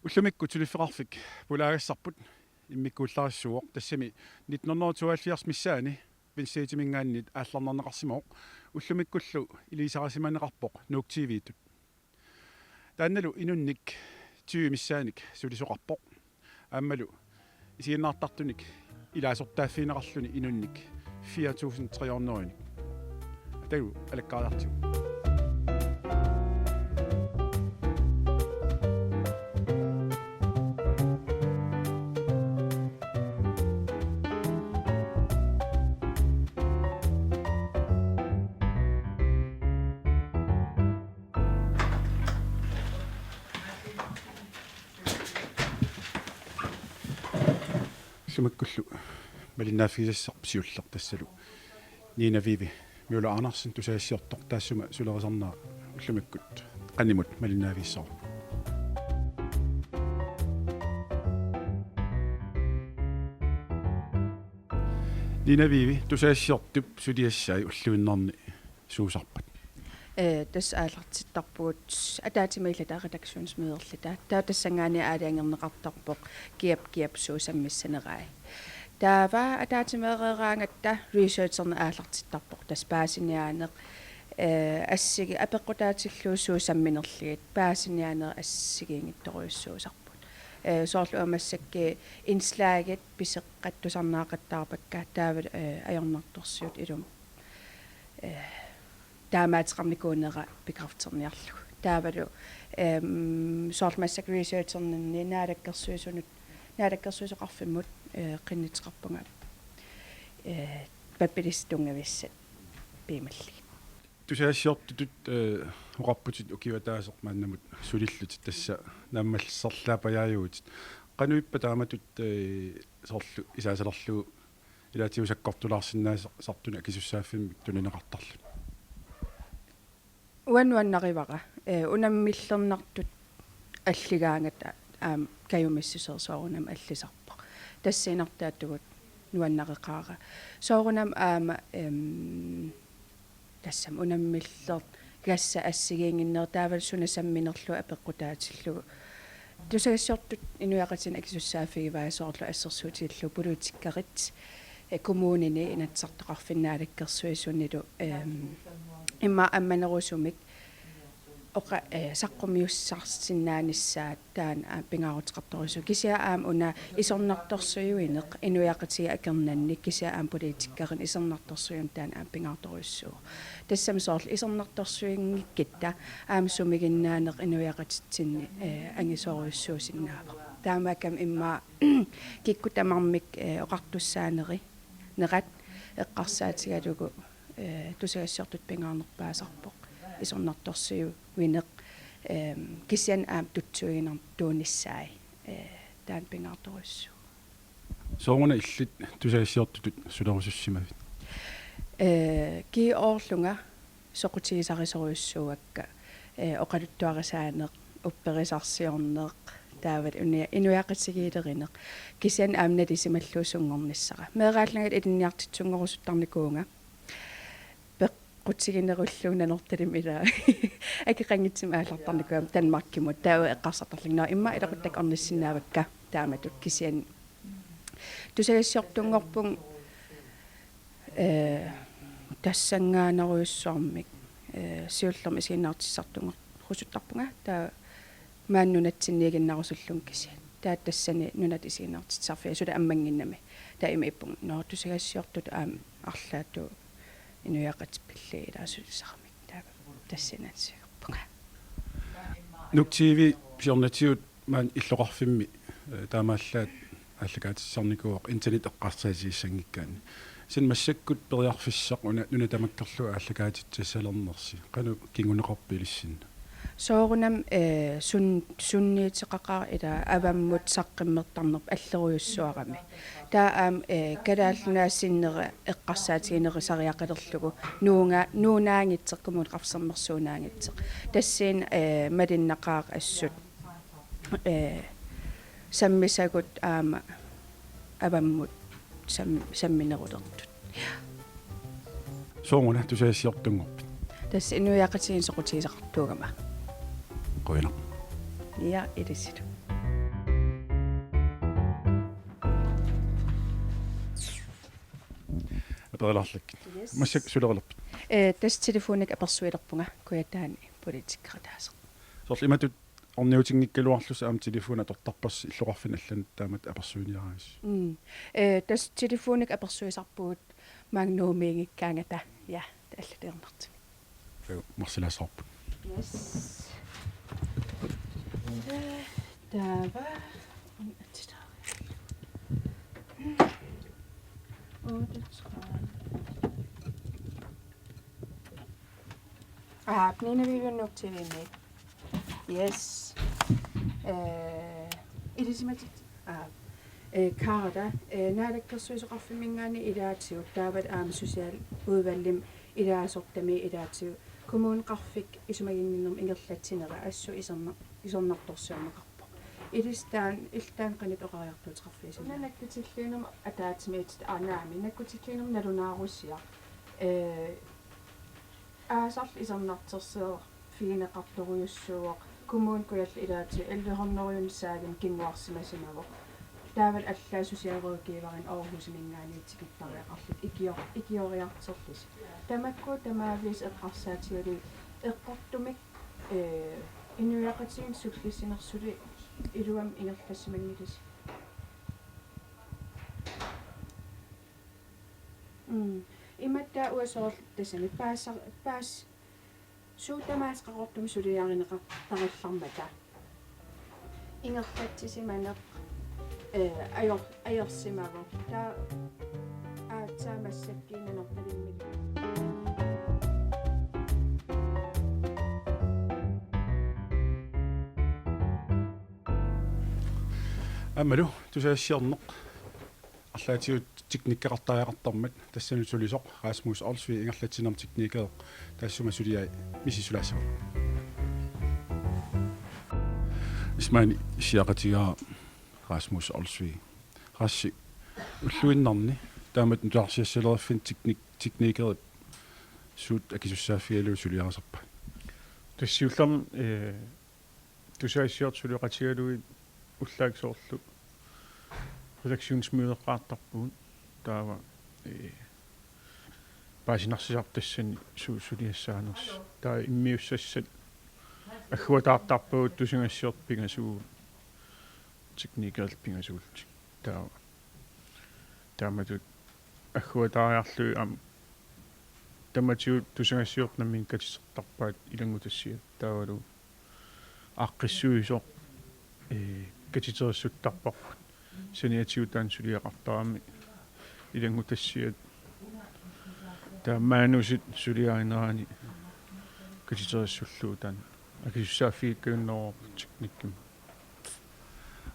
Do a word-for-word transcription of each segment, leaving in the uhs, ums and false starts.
Ullumikkut suliffeqarfik pulaagassarput immikkuullarissuuvoq, tassami nitten hundrede tooghalvfjerds missaani Vincenzo-minngaanniit aallarnarneqarsimavoq, ullumikkullu iliuuseqarsimaneqarpoq Nuuk T V-tut. Taannalu inunnik tyve missaanik sulisoqarpoq. Aammalu isiginnaartartunik ilaasortaaffigineqarluni inunnik fire tusind tre hundrede. Atagu alakkaariartigu. Sumakkullu malinnaaffigisassaq siulleq tassalu Nina Vivi Møller Andersen, tusagassiortoq, taassuma sulerisarnera ullumikkut qanimut malinnaaffigissavarput. Nina Vivi, tusagassiortup suliassai ulluinnarni suusarpat? Ee, tassa aallartittarpugut ataatsimiilluta, redaktionsmøderluta. Taava tassanngaanniit aalajangerneqartarpoq kiap kiap suut sammissanerai. Taava ataatsimeereeraangatta researcherneq aallartittarpoq, tassa paasiniaaneq, ee, assigi-, apeqqutaatillugu suut samminerlugit paasiniaaneq assigiinngitsorujussuusarput. Ee, soorlu uanga massakkut indslagit piseqqat tusarnaaqattaarpakka, taava, ee, ajornartorsiut ilumut, ee, taamaateqarnikuunera bekræfterniarlugu. Taavalu, ehm, soorlu massakkut researcherninni naalakkersuisunut, naalakkersuisoqarfimmut, ee, qinnuteqarpunga, ee, pappilissat tunngavissat piumallugit. Tusagassiortutut, ee, oqarputit ukioq ataaseq maannamut sulillutit, tassa naammasserlaapajaarputit. Qanoq ippa taamatut, ee, soorlu isaasalerlugu ilaatigut sakkortulaarsinnaasartunik akisussaaffimmik tunineqartarlutit? Uanga nuannarivara, ee, unammillernartut alligaangata aamma kajumissuseq soorunami allisarpoq. Tassa inuiaqatigiittut nuannareqaara. Soorunami aamma, em, tassami unammillergassat assigiinnginnerat taavalu suna samminerlugu apeqqutaatillugu. Tusagassiortut inuiaqatigiinni akisussaaffigivaat soorlu assersuutigillugu politikerit, ee, kommunini, Inatsisartoqarfinni, naalakkersuisunilu, em, immaqa ammanerusumik oqa-, ee, saqqummiussarsinnaanissaat taanna aamma pingaaruteqartorujussuuvoq. Kisianni aamma una isornartorsiuineq inuiaqatigiit akornanni, kisianni aamma politikerinut isornartorsiuineq taanna aamma pingaartorujussuuvoq. Tassami soorlu isornartorsiunngikkutta aamma sumiginnaaneq inuiaqatitsinni, ee, angisoorujussuusinnaavoq. Taamaakkami immaqa kikkut tamarmik, ee, oqartussaanerat, nerat eqqarsaatigalugu, ee, tusagassiortutut pingaarnerpaasarpoq isornartorsiuineq, em, kisianni aamma tutsuiginartuunissaat, ee, taanna pingaartorujussuuvoq. Sooruna illit tusagassiortutut sulerusussimavit? Ee, G O-rlunga soqutigisarisorujussuuakka, ee, oqaluttuarisaaneq, upperisarsiorneq, taavalu inu-, inuiaqatigiilerineq. Kisianni aamma nalisimallugu sunngornissara. Meeraallunga ilinniartitsissunngorusuttarnikuuvunga. Peqqutiginerullugu Nanortalimmi ilaa. Akeqanngitsumik aallartarnikuugama Danmarkimut. Taava eqqarsartarlunga: Nå, immaqa ilaquttakka ornissinnaavakka taamatut, kisianni tusagassiortunngorpunga, ee, tassanngaannarujussuarmik, ee, siullermik isiginnaartitsisartunngorusuttarpunga. Taava maani nunatsinniiginnarusullunga kisianni. Taava tassani nunatta isiginnaartitsisarfiga suli ammanngimmat. Taava ima ippunga: Nå, tusagassiortutut aamma arlaatigut inuiaqatigiit pillugit ilaasulisaramik. Taava tassani ansiugarpunga. Nuuk T V siornatigut maani illoqarfimmi, ee, taamaallaat aallakaatitsisarnikuuvoq internet eqqarsaatigissanngikkaanni. Kisianni massakkut periarfissaq una nuna tamakkerlugu aallakaatitsissalernersi. Qanoq kinguneqarpa ilissinnut? Soorunami, ee, sun-, sunniuteqaqaaq ilaa avammut saqqummertarnerput allerujussuarami. Taava aamma, ee, Kalaallit Nunaat sinnera eqqarsaatiginerusariaqalerlugu nuunga-, nuunaanngitsoq, Kommune Qaffarnersuunaanngitsoq. Tassani, ee, malinnaqaaq assut, ee, sammisagut aamma avammut sam-, samminerulertut. Sooruna tusagassiortunngorpit? Tassa inuiaqatigiinni soqutigisaqartuugama. Qujanaq. Ja, ilissilu. Aperilaarlak. Yes. Massakkut sulerilerpit? Ee, tassa telefonikkut apersuilerpunga Kujataani politikeritaasoq. Soorlu imatut orniutinngikkaluarlusi aamma telefoni atortarparsi illoqarfinni allanut taamatut apersuiniaraasi. Mm. Ee, tassa telefonikkut apersuisarpugut maanga Nuummiinngikkaangata, ja, allaliornartumik. Ajo, marsilaassavarput. Yes. Taava. Otteogtredive. Aa, Nina Vivian Nuuk T V-mi. Yes. Øh, ilisimatit. Aa, øh, Karla, øh, Naalakkersuisoqarfimminngaanniit ilaatigut, taavalu aamma socialudvalgimi ilaasortami ilaatigut, kommuneqarfik isumaginninnermut ingerlatsinera assut isorna-, isornartorsiorneqarpoq. Ilissi taanna, illit taanna qanoq oqariartuuteqarfigisinnaava? Una nakkutilliinermut ataatsimiititut, aa, naamik, nakkutilliinermut nalunaarusiaq. Øh, aasarlu isornartorsiorfigineqartorujussuuvoq, Kommune Kujalleq ilaatigut elleve hundrede saagin kinguarsimasimavoq. Taavalu allaat socialrådgiverinik Aarhusiminngaanniit tikittariaqarlutik ikior-, ikioriartorlusi. Tamakku tamaavisa eqqarsaatigalugit eqqortumik, øh, inuiaqatigiinni sullissineq suli iluamik ingerlassimanngilasi. Mm. Imatut uanga soorlu tassani paasa-, paas-, suut tamaasa Qaqortumi suliarineqartarallarmata. Ingerlatsisimaneq, øh, ajor-, ajorsimavoq. Taava aatsaat massakkuuna Nanortalimmilu. Aammalu tusagassiorneq. Arlaatigut teknikkeqartariaqartarmat tassani sulisoq Rasmus Olsvig ingerlatsinermi teknikkeq taassuma suliai misissulaassavaa. Ismaani siaqatigaa Rasmus Olsvig. Rassi ulluinnarni taamatut nutaarsiassaleriffimmi teknik-, teknikkerit suut akisussaaffigalugu suliarisarpa? Tassa siullermik, øh, tusagassiortut suleqatigalugit ullaakkut soorlu redaktionsmødeqqaartarpugut. Taava, øh, paasinarsisarput tassani su-, suliassaanersoq. Taava immiussassat agguataartarpagut tusagassiortut pingasuugut teknikkerillu pingasuullutik. Taava taamatut agguataariarlugit aamma tamatigut tusagassiortut nammineq katitertarpaat ilanngutassiat taavalu aaqqissuisoq, øh, katiterissuttarparput. Saniatigut taanna suliaqartarami ilanngutassiat. Taava manusit suliarinerani katiterissullugu taanna akisussaaffigikkajunneruvoq teknikkimut.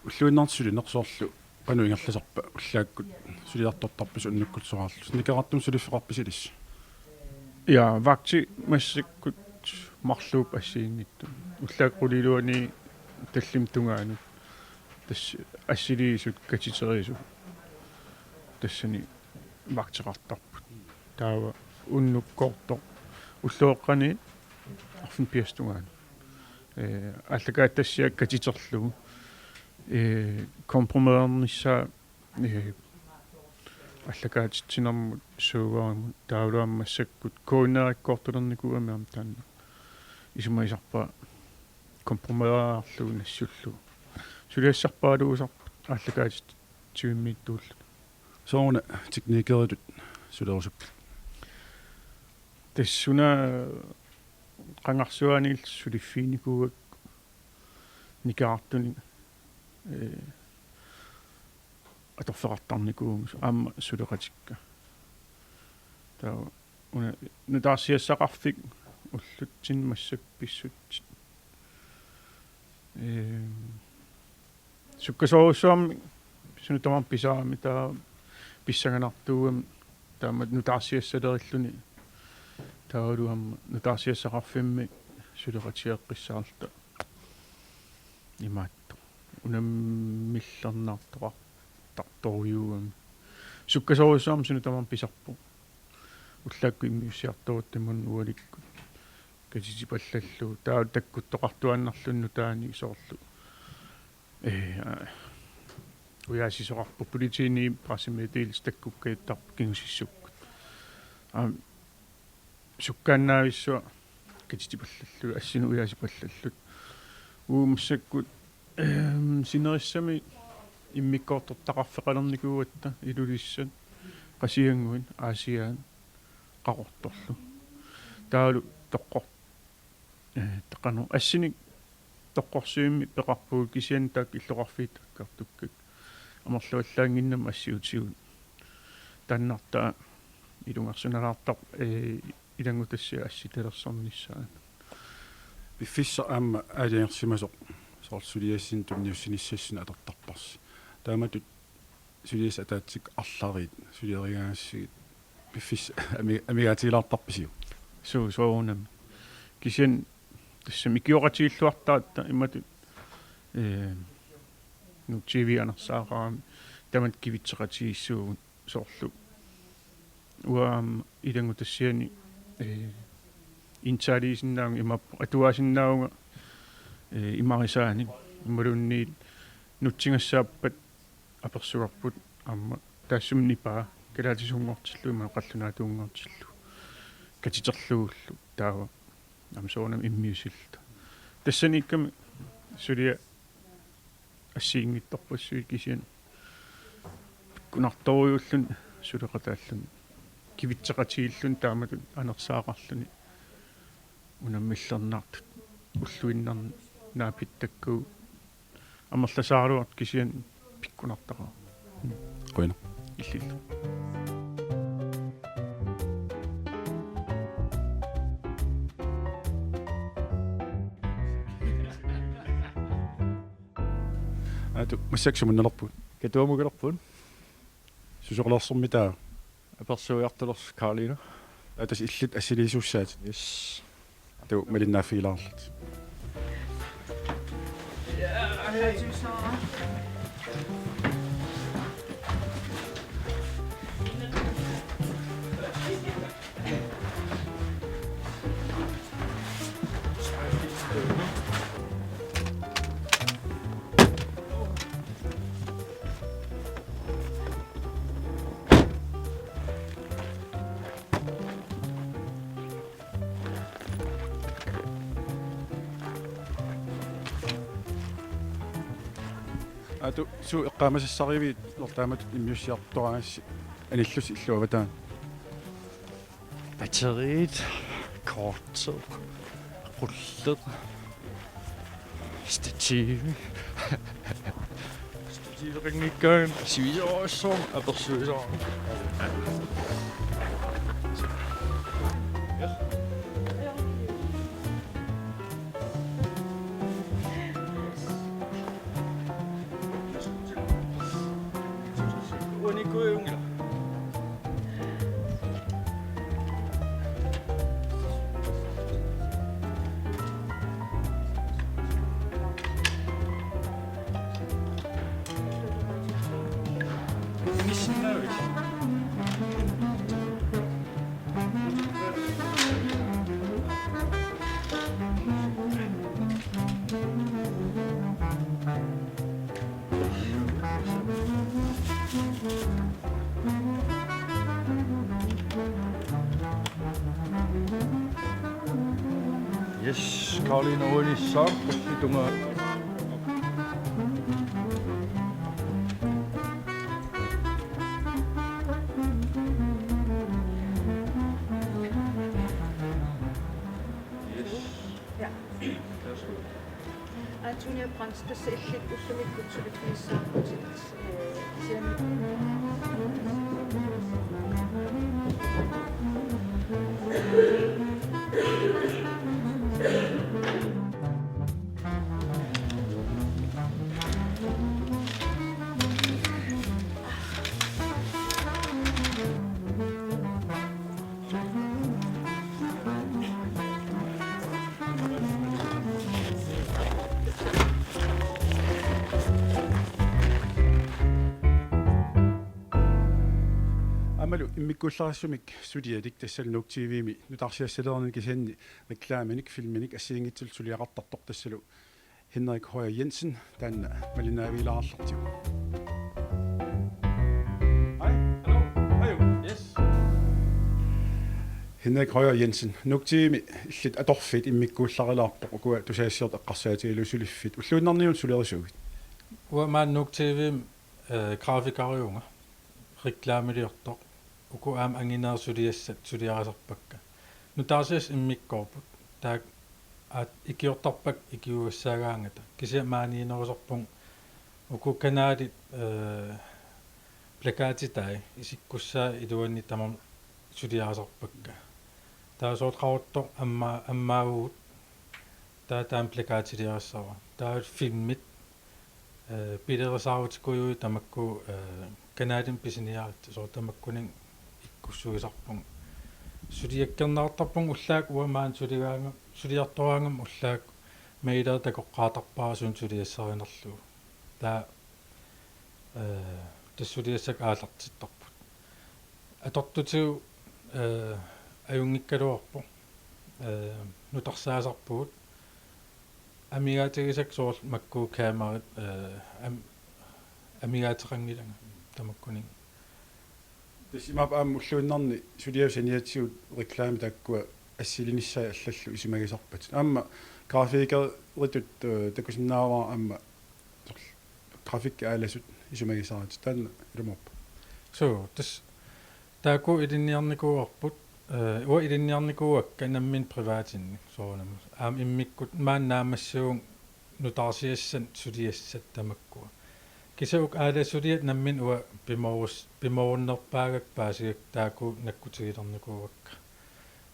Ulluinnarni sulineq soorlu qanoq ingerlasarpa ullaakkut suliartortarpisi unnukkut soraarlusi? Nikerartumik suliffeqarpisi ilissi? Ja, vagti massakkut marluupput assigiinngitsut. Ullaakkut qulit iluanni tallimat tungaanut. Tassa assiliisut katiterisut. Tassani vagteqartarput. Taava unnukkoortoq ulloqeqqani arfineq-pingasut tungaanut. Øh, aallakaatitassiaq katiterlugu. Øh, komprimerernissaa, øh, aallakaatitsinermut serverimut taavalu aamma massakkut K N R-ikkoortalernikuugami aamma taanna isumagisarpara komprimereriarlugu nassullugu. Suliassarparaluusarput aallakaatitsivimmiittuulluni. Sooruna teknikkeritut sulerusuppit? Tassa una qangarsuaaniilli suliffiginikuugakku nikerartunik, øh, atorfeqartarnikuuvugut aamma suleqatikka. Taava una nutaarsiassaqarfik ullutsinni massakkut pissutsit. Øh, sukkasoorujussuarmik suna tamarmi pisarami taava pissanganartuugami taama nutaarsiassalerilluni taavalu aamma nutaarsiassaqarfimmi suleqatigeeqqissaarluta imaattoq. Unammillernartoqartartorujuugami. Sukkasoorujussuarmik suna tamarmi pisarpoq. Ullaakkut immiussiartorutta imaluunniit ualikkut. Katitipallallugu. Taava takkuttoqartuaannarluni nutaanik soorlu. Øh, ujaasisoqarpoq politiini pressemeddelelse takkukkajuttarpoq kingusissukkut. Aam, sukkaannaavissuaq katitipallallugu, assinut ujaasipallallugu. Uagut massakkut, ehm, sinerissami immikkoortortaqarfeqalernikuugatta Ilulissat, Qasigiannguit, Aasiaat, Qaqortorlu. Taavalu toqqor-, eh, taqano-, assinik toqqorsivimmi peqarpugut, kisianni taakku illoqarfiit taakkartukkakkit amerlavallaannginnami assiutigut. Taannartaa ilungersunalaartarpoq, eh, ilanngutassiaq assitalersornissaanut. Piffissaq aamma aalajangersimasoq, soorlu suliassinnut tunniussinissassinnik atortarparsi. Taamatut suliassat ataatsikkut arlariit, suliarigaangassigit piffissaq ami-, amigaatigilaartarpisiuk? Suu, soorunami. Kisianni tassami ikioqatigiilluartaratta imatut, eh, Nuuk T V anersaaqarami tamatta kivitseqatigiissuugut, soorlu uanga aamma ilanngutassiani, eh, indtaliisinnaavunga, imaappoq atuaasinnaavunga, eh, imarisaanik, imaluunniit nutsigassaappat apersugarput aamma taassuma nipaa, kalaallisuunngortillugu imaluunniit qallunaatuunngortillugu katiterlugullu, taava aamma soorunami immiussilluta. Tassaniikkami suliat assigiinngitsorpassuit, kisianni pikkunartorujuulluni suleqataalluni kivitseqatigiilluni taamatut anersaaqarluni unammillernartut ulluinnarni naapittakkagut amerlasaaraluartut, kisianni pikkunartaqaaq. Qujanaq. Illillu. Aatu, massakkut sumunngalerpugut? Katuamukkalerpugut. Susoqalersormitaa? Apersuiartulersoq Karlina. Aatu, tassa illit assiliisussaatit. Yes. Aatu, malinnaaffigilaarlutit. Aatu, suut eqqaamasassariviit, ilortaamut immiussiartoraangassi anillusi illuavataani? Batteriit, kortet, rullet, stativi. Stativeqanngikkaangat sivisoorujussuarmik apersuisoorami. Yes, Karlina uani saappussitunga. Yes. Ja. Værsgo. Antonia Brandt, tassa illit ullumikkut suliffigissaavutit, eh, kisianni. Aammalu immikkuullarissumik sulialik, tassalu Nuuk T V-mi nutaarsiassalereerluni kisianni reklaminik, filminik assigiinngitsullu suliaqartartoq, tassalu Henrik Høyer Jensen, taanna malinnaavigilaarlugu. Hej. Hallo. Hej. Yes. Henrik Høyer Jensen, Nuuk T V-mi illit atorfiit immikkuullaralaarpoq, ukua tusagassiortut eqqarsaatigalugit suliffit. Ulluinnarni sulerisuugit? Uanga maani Nuuk T V-mi, eh, grafikeriuvunga, reklameliortoq. Uku aamma anginerit suliassat suliarisarpakka. Nutaarsiassat immikkoorput. Taakku aat ikiortarpakka ikiugassaagaangata. Kisianni maaniinnerusarpunga uku kanalit, eh, plakatitai isikkussaat iluanni tamarmik suliarisarpakka. Taava soorlu Qaqortoq amma-, ammaavugut, taava taanna plakatiliarissavara. Taava filmit, eh, pilerisaarutikujuit tamakku, eh, kanalimi pisiniaritsi, soorlu tamakkuninnga ikkussuisarpunga. Suliakkerneqartarpunga ullaakkut uanga maani suligaanga-, suliartoraangama ullaakkut maileri takoqqaartarpara suut suliassarinerlugu. Taava, eh, tassa suliassakka aallartittarput. Atortutigut, eh, ajunngikkaluarpoq. Eh, nutarsaasarpugut. Amigaatigisakka soorlu makku kameraat, eh, am-, amigaateqanngilanga tamakkuninnga. Tassa imaappoq aamma ulluinnarni suliassat saniatigut reklamit taakkua assilinissaat allallu isumagisarpatit. Aamma grafikeritut, eh, takusinnaavara aamma soorlu grafikki aalasut isumagisaratik. Taanna ilumoorpoq. Suu, tassa taakku ilinniarnikuuarput, eh, uanga ilinniarnikuuakka nammineq privatinni soorunami. Aamma immikkut maani naammassivunga nutaarsiassanik suliassat tamakkua. Kisianni uku aalasuliat nammineq uanga pimoorus-, pimoorunnerpaagakka paasigakku taakku nakkutigilernikuuakka.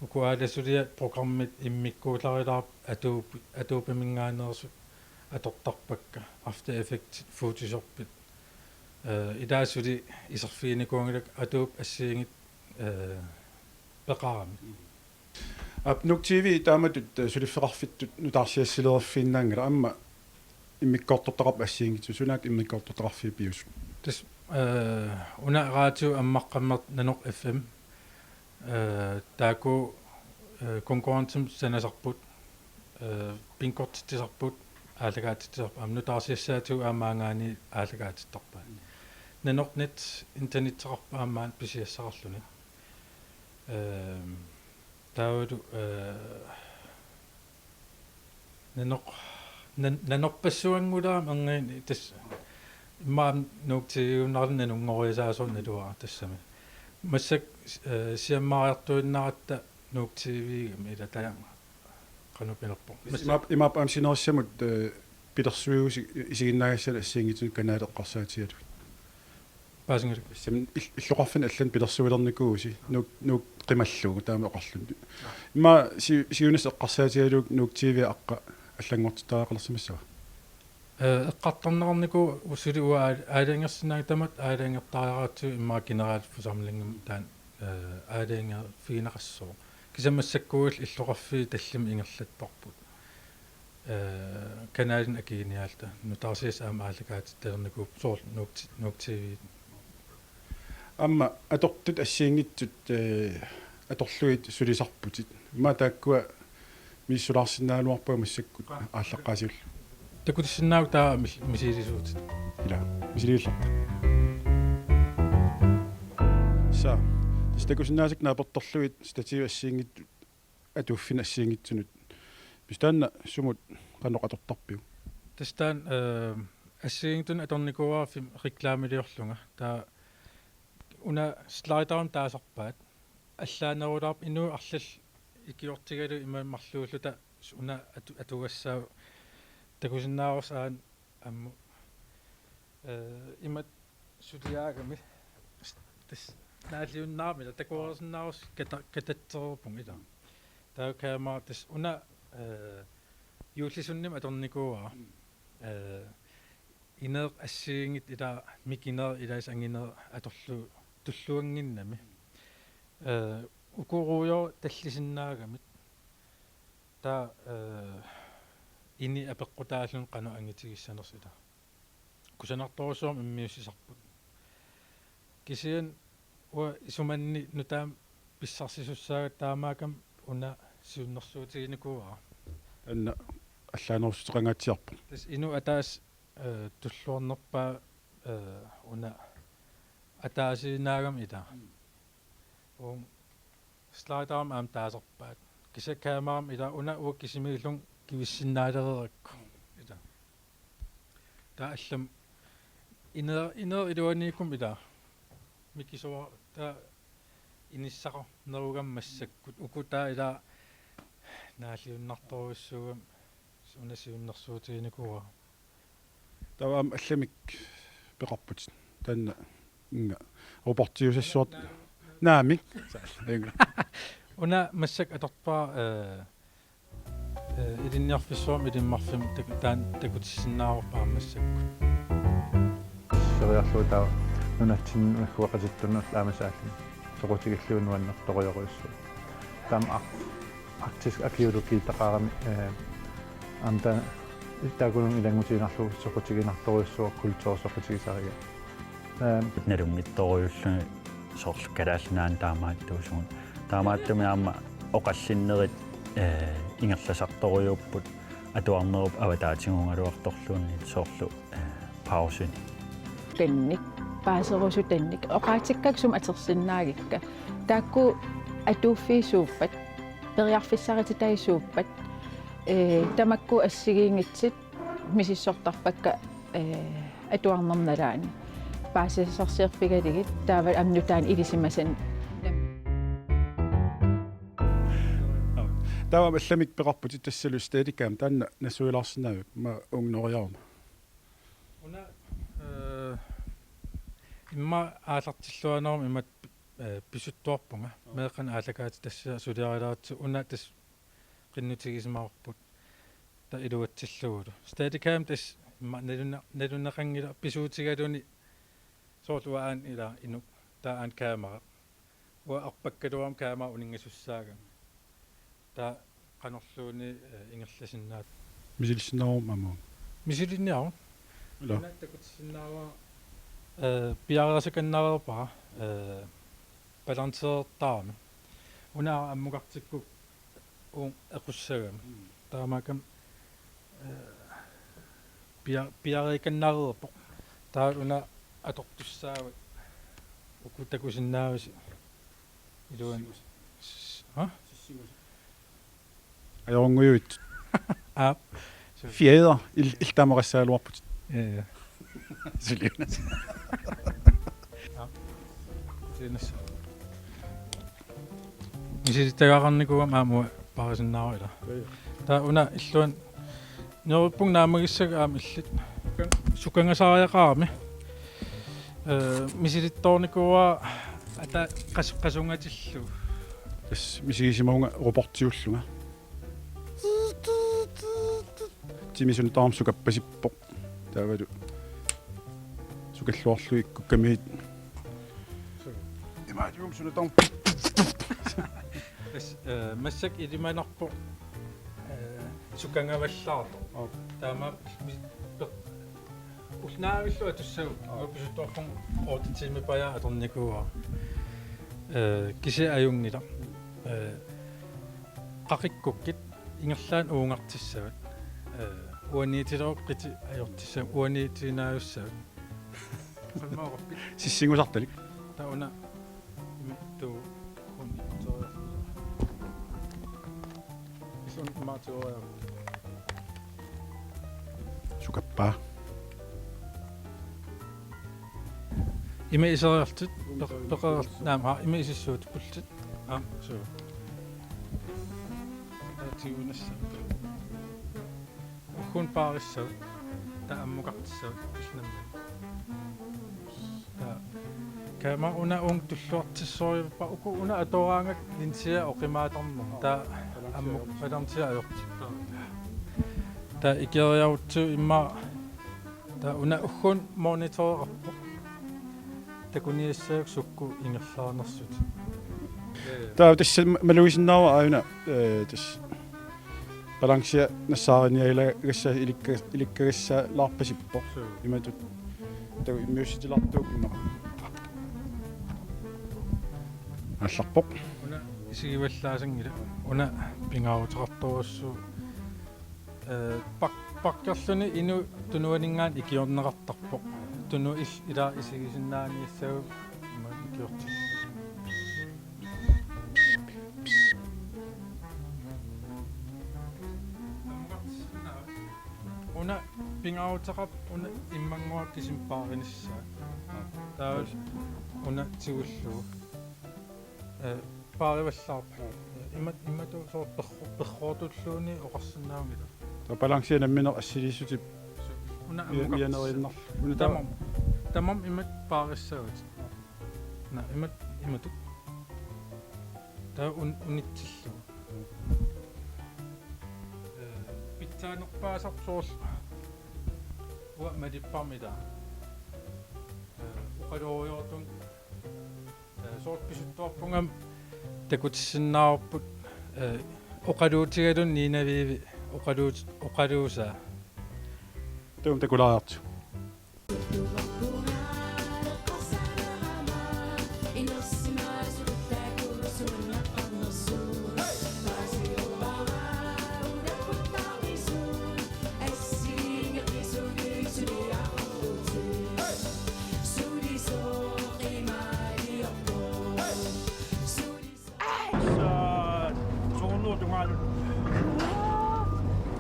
Uku aalasuliat programmit immikkuullarilaarput Adobe, Adobe-minngaanneersut atortarpakka, After Effects, Photoshop. Eh, ilaa suli iserfiginikuunngilakka Adobe assigiinngitsut, eh, peqarami. Aap, Nuuk T V taamatut, eh, suliffeqarfittut nutaarsiassileriffiinnaanngilaq, aamma immikkoortortaqarpoq assigiinngitsut, sunaaffa immikkoortortaqarfiit piusut? Tassa, eh, una radiu ammaqqammersoq Nanoq F M, eh, taakku, eh, konkurrencemik sanasarput, eh, bingortitsisarput, aallakaatitsisarput, aamma nutaarsiassaatigut aamma maanngaanniit aallakaatittarpaat. Nanoq Net internetteqarpoq aamma maani pisiassaqarluni. Ehm, taavalu, eh, nanoq-, nan-, nanorpassuanngulaamik erniinnaq tassa immaqa Nuuk T V-nngorlugu nanunngoriasaasoq naluara tassami. Massakkut, eh, siammaariartuinnaratta Nuuk T V-gami ila taama qanoq pinerpoq. Massa- Imaap-, imaappoq aamma sinerissamut, eh, pilersuigusi isiginnaagassallu assigiinngitsunut kanalit eqqarsaatigalugit. Paasinngilakka. Tassami il-, illoqarfinni allani pilersuilernikuuvusi, Nuuk, Nuuk qimallugu taama oqarluni. Immaqa si-, siunissaq eqqarsaatigalugu Nuuk T V aqqa allanngortittariaqalersimassava? Eh, eqqartorneqarnikuuvoq suli uanga aal-, aalajangersinnaanngilanga, tamatta aalajangertariaqaratsigu immaqa generalforsamlingimi taanna, eh, aalajangerfigineqassooq. Kisianni massakkuugallu illoqarfiit tallimat ingerlattarput. Eh, kanalinik akiliiniarluta nutaarsiassat aamma aallakaatittalernikuupput soorlu Nuuk T-, Nuuk T V. Aamma atortut assigiinngitsut, eh, atorlugit sulisarputit. Immaqa taakkua misissulaarsinnaagaluarpakka massakkut. Aa. Aallaqqaasigullu. Takutissinnaavakka taava mis-, misigilersuutit. Ila, misiliillarta. Sa, tassa takusinnaasakka naapertorlugit stativi assigiinngitsut atuuffinnut assigiinngitsunut. Pissutaanna sumut qanoq atortarpiuk? Tassa taanna, eh, assigiinngitsunik atornikuuara film reklameliorlunga. Taava una sliderimik taasarpaat. Allaanerulaarpoq inuit arlallit ikiortigalugit imaluunniit marluulluta una atu-, atugassaaq takusinnaavarsi aamma ammut, eh, imatut suliaagami. Tassa naalliunnaarami ila takoreersinnaavarsi kata-, katatsereerpunga ila. Taava kamera tassa una, eh, juullisinnimik atornikuuara. Eh, ineeq assigiinngitsoq ila mikineq ilaasa angineq atorlugu tulluannginnami. Eh, uku ruujorit tallisinnaagamik. Taava, eh, ini apeqqutaalluni qanoq angitigissanersoq ila. Kusanartorujussuarmik immiussisarput. Kisianni uanga isumanni nutaamik pissarsisussaagatsigit taamaakkami una siunnersuutiginikuuara. Taanna allaanerussuteqangaatsiarpoq. Tassa inuk ataaseq, eh, tulluarnerpaaq, eh, una ataasiinnaagami ila. Mm. Uunga Sliderimi aamma taasarpaat. Kisianni kamerami ila una uanga kisimiillunga kivissinnaalereerakku. Ila. Taava allamik ineer-, ineeraq iluaniikkuma ila. Mikisuar taava inissaqarnerugami massakkut. Uku taava ila naalliunnartorujussuugami una siunnersuutiginikuuara. Taava aamma allamik peqarputit. Taanna inga robotiusassuartut. Naamik. Una massakkut atorpara, eh, eh, ilinniarfissuarmi Ilimmarfimmi tak-, taanna takutissinnaavarput aamma massakkut. Seriarlugu taava nunatsinni uagut qatittunnut aamma saallu soqutigillugu nuannertorujorujussuuvoq. Taama ar-, arktisk arkæologi taqaarami, eh, aamma taava taakkununnga ilanngutiinnarlugu soqutiginartorujussuuvoq kulturi soqutigisariga. Eh, nalunngitsorujuulluni soorlu Kalaallit Nunaanni taamaattuusugut. Taamaattumik aamma oqallinnerit, eh, ingerlasartorujuupput atuarnerup avataatigungaluartorluunniit soorlu, eh, pausini. Tannik, paaserusutanik, oqaatikkakka sumut atorsinnaagikka. Taakku atuuffiit suuppat, periarfissarititai suuppat, eh, tamakku assigiinngitsut misissortarpakka, eh, atuarnerma nalaani. Paasisasarsiorfigalugit taava aamma nutaanik ilisimasanik. Taava allamik peqarputit tassalu Steadicam taanna nassuialaarsinnaavit ma ungnoriaruma. Una, eh, immaqa aallartilluarnerma imatut, eh, pisuttuarpunga. Meeqqanik aallakaatitassiaq suliarilaarlugu una tassa qinnutigisimavarput. Taava iluatsillugulu. Steadicam tassa immaqa naluna-, naluneqanngilaq pisuutigaluni soorlu uanga aana ila inuk. Taava aana kamera. Uanga arpakkaluarama kamera uninngasussaagami. Taava qanorluunniit, eh, ingerlasinnaavit. Misilissinnaavarma aamma? Misilinniaruk. Ila. Una takutissinnaavara, eh, piareersikannareerpara, eh, balancerertarami. Una ammukartikkukku uunga equssagami. Mm. Taamaakkami, eh, pia-, piareekannareerpoq. Taava una atortussaavat. Uku takusinnaavasi. Iluani. Sissingusa. Ha? Sissingusa. Ajorungujuit. Aap. Fjeder, il-, iltaamaqassagaluarputit. Ja, ja. Suliuna. Aap. Suliuna. Misilittagaqarnikuugama aamma paarisinnaavara ila. Ja, ja. Taava una illuan neriuppunga naammagissagaa aamma illit. Sukangasariaqarami. Eh, misilittoornikuuara ata qas-, qasungatillugu. Tassa misigisimavunga robotiullunga. Timi suna tamarmi sukappasippoq. Taavalu sukalluarlugit kukkamiit. Imaalium suna tamarmi. Tassa, eh, massakkut ilimanarpoq, eh, sukangavallaartoq. Aap. Taamaammat mis-, pe-, ulloq naavillu atussagukkit. Aap. Uanga pisuttuarpunga otte timer pajaaq atornikuuara. Eh, kisianni ajunngilaq. Eh, qaqikkukkit ingerlaannaq uungartissavat. Eh, uaniitileruppit qiti ajortissavat, uaniitiinnaajussavat. Sissinngusartalik. Taava una imittuuvoq. Ilun imaatioriaruk. Sukappaa. Ima iseriarlutit, peq-, peqeriarlutit, naamik, haa, ima isissuutit, pullitit. Aap, suu. Aa, tigunassaq. Ugguuna paarissavat, taava ammukartissavat, illit nammineq. Taava kamera una uunga tulluartissoriarpara, uku una atoraangakku linsia oqimaatarnermut. Taava ammut balanceria ajortipparput. Taava ikeriarutsigu immaqa. Taava una ugguuna monitoreqarpoq. Takuniassagakku sukkut ingerlaarnersutit. Taava tassa ma-, malugisinnaavara aajuna, eh, tassa. Balancea nassaariniagagassaa ilikka-, ilikkagassalaarpasippoq. Suu. Imatut. Taava immiussitilaartuuvoq immaqa. Aallarpoq. Una isigivallaasanngilaq. Una pingaaruteqartorujussuuvoq. Eh, pak-, pakkerluni inuk tunuaninngaanniit ikiorneqartarpoq. Tunua il-, ila isigisinnaaniassagaa ima ikiortis-. Pingaaruteqarpoq una immannguaq kisimi paarinissaa. Taava una tigullugu. Eh, paarivallaarpoq. Imat-, imatut soorlu perro-, perroortulluunniit oqarsinnaanngilaq. Taava balanci nammineq assiliissutip una ia-, ammukap-, ianeriinnarlugu. Una taava tamarmik, tamarmik imatut paarissavatit. Naa, imat-, imatut. Taava un-, unitsillugu. Eh, pitsaanerpaasarpoq soorlu. Uanga malipparmi taava. Eh, oqaluujoortunga, eh, soorlu pisuttuarpunga aamma takutissinnaavarput, eh, oqaluutigalugu Nina Vivi oqaluut-, oqaluusaa. Taava takulaariartigu.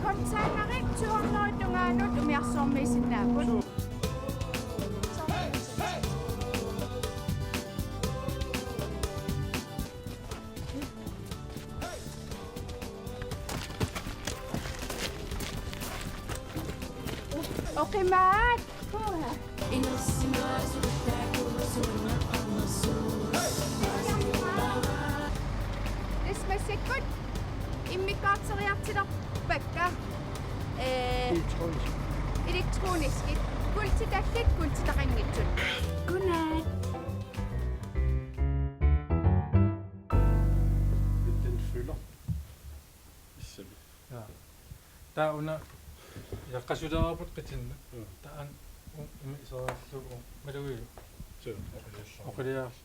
Containerit to hundrede tungaanut umiarsuarmiisinnaapput. Oqimaat. Tassa massakkut immikkoorteriartilerpakka, eh, elektronisk. Elektroniskit. Kuultitagit kuultitaqanngitsut. Godnat. Den fylder. Issami. Ja. Taava una, ja, qasuleerput qitinneq. Ja. Taanna u-, umi iserallu u-, malugit. Suu, oqiliarlugu. Oqiliarlugu.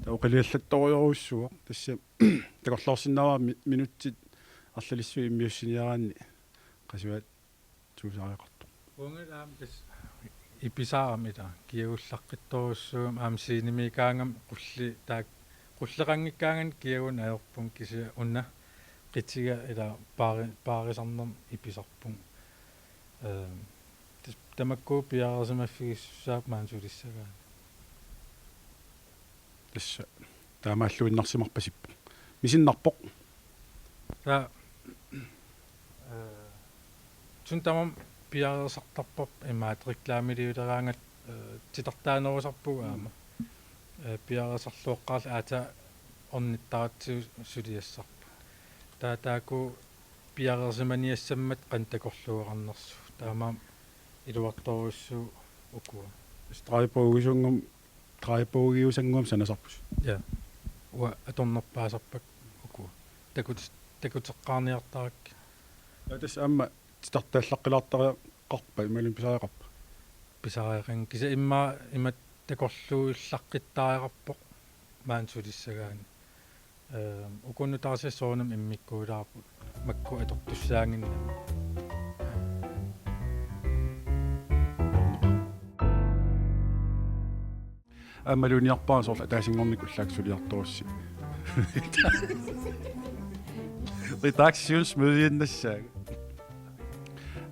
Taava oqiliallattorujorujussuaq. Tassa takorloorsinnaavara mi-, minutsit arlalissuit immiussiniaraanni qasuat tuusaariaqartoq. Uangalu aamma tassa ipisaarami ila kiagullaqqittorujussuugami aamma scenemiikkaangama qulli-, taak-, qulleqanngikkaanganik kiagunik ajorpunga kisianni una qitiga ila paari-, paarisarnermik ipisarpunga. Ehm, tassa tamakku piareersimaffigisussaavoq maani sulissagaanni. Tassa taamaalluinnarsimarpasippoq. Misinnarpoq. Taava, eh, suna tamarmi piareersartarparput imaattoq reklamiliuleraangat, eh, titartaanerusarpugut aamma. Eh, piareersarluaqqaarluta aatsaat ornittaratsigu suliassarput. Taava taakku piareersimaniassammat qanoq takorluugarnersugut. Taamaammat iluartorujussuuvoq ukua. Stregbogiusanngum-, stregbogiusannguamik sanasarpusi. Ja. Uanga atornerpaasarpakka ukua. Takut-, takuteqqaarniartarakkit. Ja, tassa aamma titartaallaqqilaartariaqarpa imaluunniit pisariaqarpa? Pisariaqanngilaq kisianni immaqa imatut takorluullaqqittariaqarpoq maani sulissagaanni. Ehm, uku nutaarsiassat soorunami immikkuulaarput makku atortussaannginnami. Aammaluunniarpara soorlu ataasinngornikkut ullaakkut suliartorussi. Redaktionsmødiinnassaagut.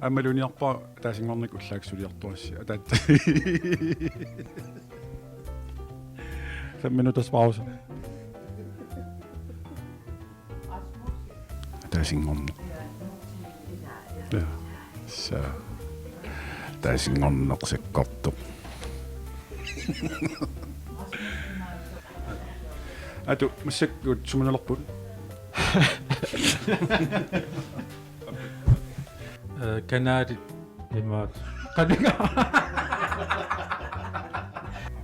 Aammaluunniarpara ataasinngornikkut ullaakkut suliartorussi. Ataat. Fem minutters pause. Ataasinngorneq. Ja. Sa-, ataasinngorneq sakkortoq. Atu, massakkut sumilulerput? Eh, kanalit imaat. Qaninga.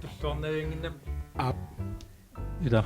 Tulluarnaviannginnami. Aap. Ila.